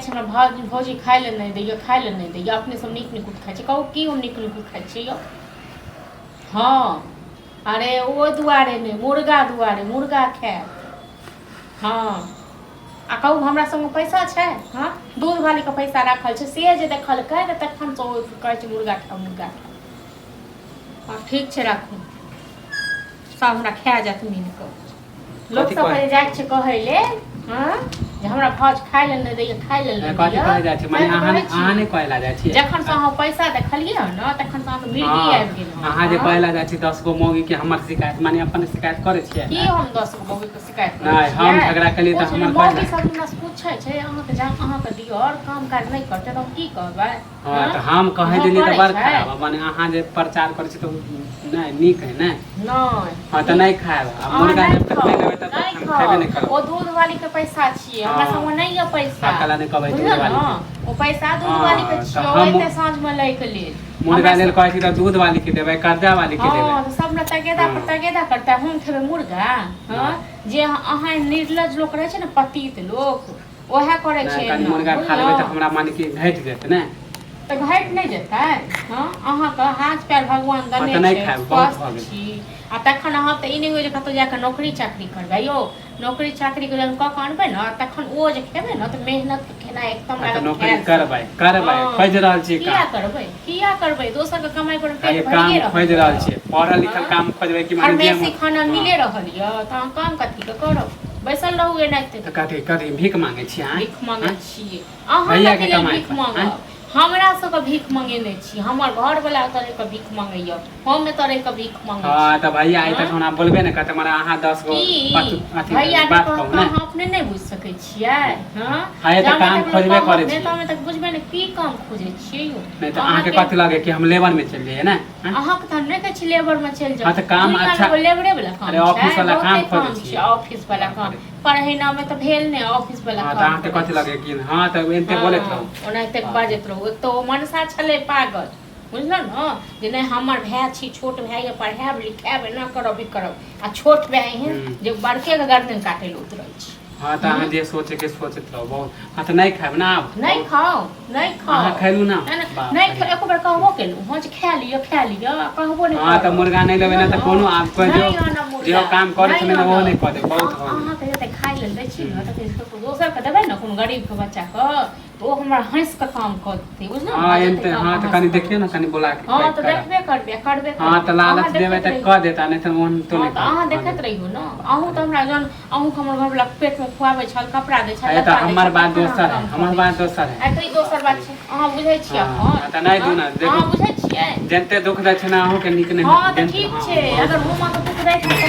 छै हमरा भाउज भौजी खाइ लए नहि दैए, खाइ लए नहि दैए, अपने सब नीक निकुत खाइ छै। कहू की हम नीक निकुत खाइ छियै यौ? हँ, अरे ओ दुआरे नहि, मुर्गा दुआरे, मुर्गा खायब। हँ, आ कहू हमरा संगमे पैसा छै? हँ, दूध वालीके पैसा राखल छै, से जे देखलकै तऽ तखनसँ ओ कहै छै मुर्गा खायब, मुर्गा खायब। हँ, ठीक छै, राखू। सब हमरा खा जायत मिल कऽ। लोक कथी सब कहै? जे जाइ छै कहै लेल, हँ, जे हमरा भाउज खाइ लेल नहि दैए, खाइ लेल नहि कथी दैए। कहै जाइ छै? मने सएह तऽ अहाँ कहै छी। अहाँ नहि कहै लए जाइ छियै? जखन से अहाँ पैसा देखलियै हन ने, तखन से अहाँके मिर्गी हँ, आबि गेल हन। अहाँ जे हँ? कहै लए जाइ छी 10 गो मौगी के हमर शिकायत, माने अपन शिकायत करै छियै? की हम 10 गो मौगी के शिकायत करै नहि, हम छियै? झगड़ा केलियै तऽ पूछ ने, हमर मौगी कहै सब हमरा से पूछै छै, अहाँके जहाँ अहाँके दियर काम काज नहि करतै तऽ हम की कहबै? हँ, तऽ हम कहै हँ, देलियै तऽ करै बड़ छै। खराब। मने अहाँ जे प्रचार करै छी तऽ ओ नहि नीक है ने? नहि। हँ, तऽ नहि खायब आ अहाँ मुर्गा नहि जब तक खाउ, नहि लेबै तब तक नहि हम खाउ। खेबे नहि करब। ओ दूध वाली के पैसा छियै, हमरा हँ। संग नहि यऽ पैसा। हँ, कला नहि कहबै दूध बुझलहुँ वाली ने, ओ पैसा दूध हँ, वाली के तऽ छियै, ओ हम एतै साँझ मे लै के लेल। मुर्गा हमरा लेल कहै छी तऽ दूध वाली के देबै, कर्जा वाली के देबै? हँ, तऽ सब ने तगेदा पर हँ। तगेदा करतै, हम खेबै मुर्गा? हँ, जे अहाँ निर्लज लोक रहै छै ने, पतित लोक, ओएह करै नहि छै कनि एना, मुर्गा खा लेबै तऽ बुझलहुँ? हमरा माने कि घटि जेतै ने? तऽ घटि नहि जेतै? हँ, अहाँके हाथ पैर भगवान हँ, देने तऽ नहि छै, खायब, बहुत स्वस्थ भऽ गेल। छी। आ तखन अहाँ तऽ ई नहि होय जे कतहु जा कऽ नौकरी चाकरी करबै यौ। नौकरी चाकरी जहन कऽ कऽ अनबै ने, तखन ओ जे खेबै ने, तऽ मेहनत के खेनाइ एकदम हँ, तऽ लागत नौकरी खायल। करबै, करबै, हँ, खोजि रहल छियै किया काम। करबै? किया करबै? दोसरके कमाइ पर आ ये पेट काम भरिए रहल खोजि रहल यऽ। छियै, पढ़ल लिखल हँ? काम खोजबै कि माने जे फरमेसी हम खाना हँ मिले रहल यऽ तऽ अहाँ काम कथीके करब? बैसल रहू एनाहिते। तऽ कथी कथी भीख मांगै छियै अहाँ? भीख मांगै आँय? छियै? अहाँ भैया कथी के लेल कमाइ भीख पर आँय? मांगब? हमरा सबके भीख मंगेने छी? हमर घरवला एतऽ रहि कऽ भीख मंगैया, हम एतऽ रहि कऽ भीख मंगै हँ छी? तऽ भैया आइ तक हँ? हमरा बोलबे नहि करतै। मने अहाँ 10 गो की बात अथी भैया नहि बात कहत कहू तऽ ने। अहाँ अपने नहि बुझि सकै छियै? हँ, हँ, तऽ जामे काम तक लोक खोजबे कहत करै नहि छियै। तामे तक बुझबै ने। की काम खोजै छियै यौ? नहि तऽ अहाँके अहाँके कथी लगे कि हम लेबर में चलि जइयै ने? आँय? अहाँके तऽ हम नहि कहै छी लेबर में चलि जाउ। हँ, तऽ काम दुनिया अच्छा मे एगो लेबरे वाला काम अरे ऑफिस छै? वाला बहुते काम खोजै काम छै। छियै। ऑफिस वाला बाप काम रे। पढ़ैनामे तऽ भेल ने ऑफिस वाला हँ, तऽ काम अहाँके करै कथी छी। लगे कि हँ, तऽ एनते बोलैत रहू। हँ, ओनाहिते बाप रे। बाजैत रहू। एक तऽ ओ मनसा छलै पागल, बुझलहुँ ने, जे नहि हमर भाय छी, छोट भाय यऽ, पढ़ायब लिखायब, एना करब, ई करब, आ छोट भाय एहन जे बड़के के गर्दन काटै लए उतरल छै। हँ, तऽ अहाँ जे सोचैके सोचैत रहू बहुत। हँ, तऽ नहि खायब ने आब? नहि खाउ, नहि अहाँ खाउ। खैलू ना? नहि नहि। बाप नहि रे। एको बेर कहबो केलहुँ हँ जे खा लिअ, खा लिअ, आ कहबो नहि हँ, तऽ करब। मुर्गा नहि लेबै ने बुझलहुँ तऽ कोनो आब कोइ नहि जो आनब जे मुर्गा, काम करै नहि छलै ने, ओहो आनब। नहि कऽ देब, बहुत भऽ गेल। अहाँके जते खाइ लेल दै छी ने, तते दोसरके देबै ने, कोनो गरीबके बच्चाके, तऽ ओ हमरा हँसि कऽ काम कऽ देतै, बुझलहुँ हँ ने? जते एनते काम हँ, तऽ अहाँ कनि से देखियौ करबै ने, छी। कनि बोला के हँ, पैक तऽ करा। देखबे करबै आ करबे हँ, करबै। तऽ लालच अहाँ देबै देखैत तऽ रहियौ। कऽ देता, नहि तऽ ओहन तो हँ, नहि तऽ अहाँ कऽ देखैत देत। रहियौ ने। बाप अहूँ रे। तऽ हमरा जहन अहूँके हमर घरवला पेटमे खुआबै छल, कपड़ा दै छल, अरे तऽ लत्ता दै हमर छल, बात तखन अहाँ दोसर है, काम कऽ हमर दै बात छी। दोसर है। आइ तऽ ई दोसर बाप बात रे। छै। अहाँ बुझै छियै हँ अपन? हँ, तऽ नहि हँ, दू ने देखू। अहाँ बुझै छियै? जते दुःख दै छै ने, अहूँके नीक नहि हँ, होत तऽ जते ठीक हँ छै। बहुत अगर हम अहाँके दुःख दैत हैत तऽ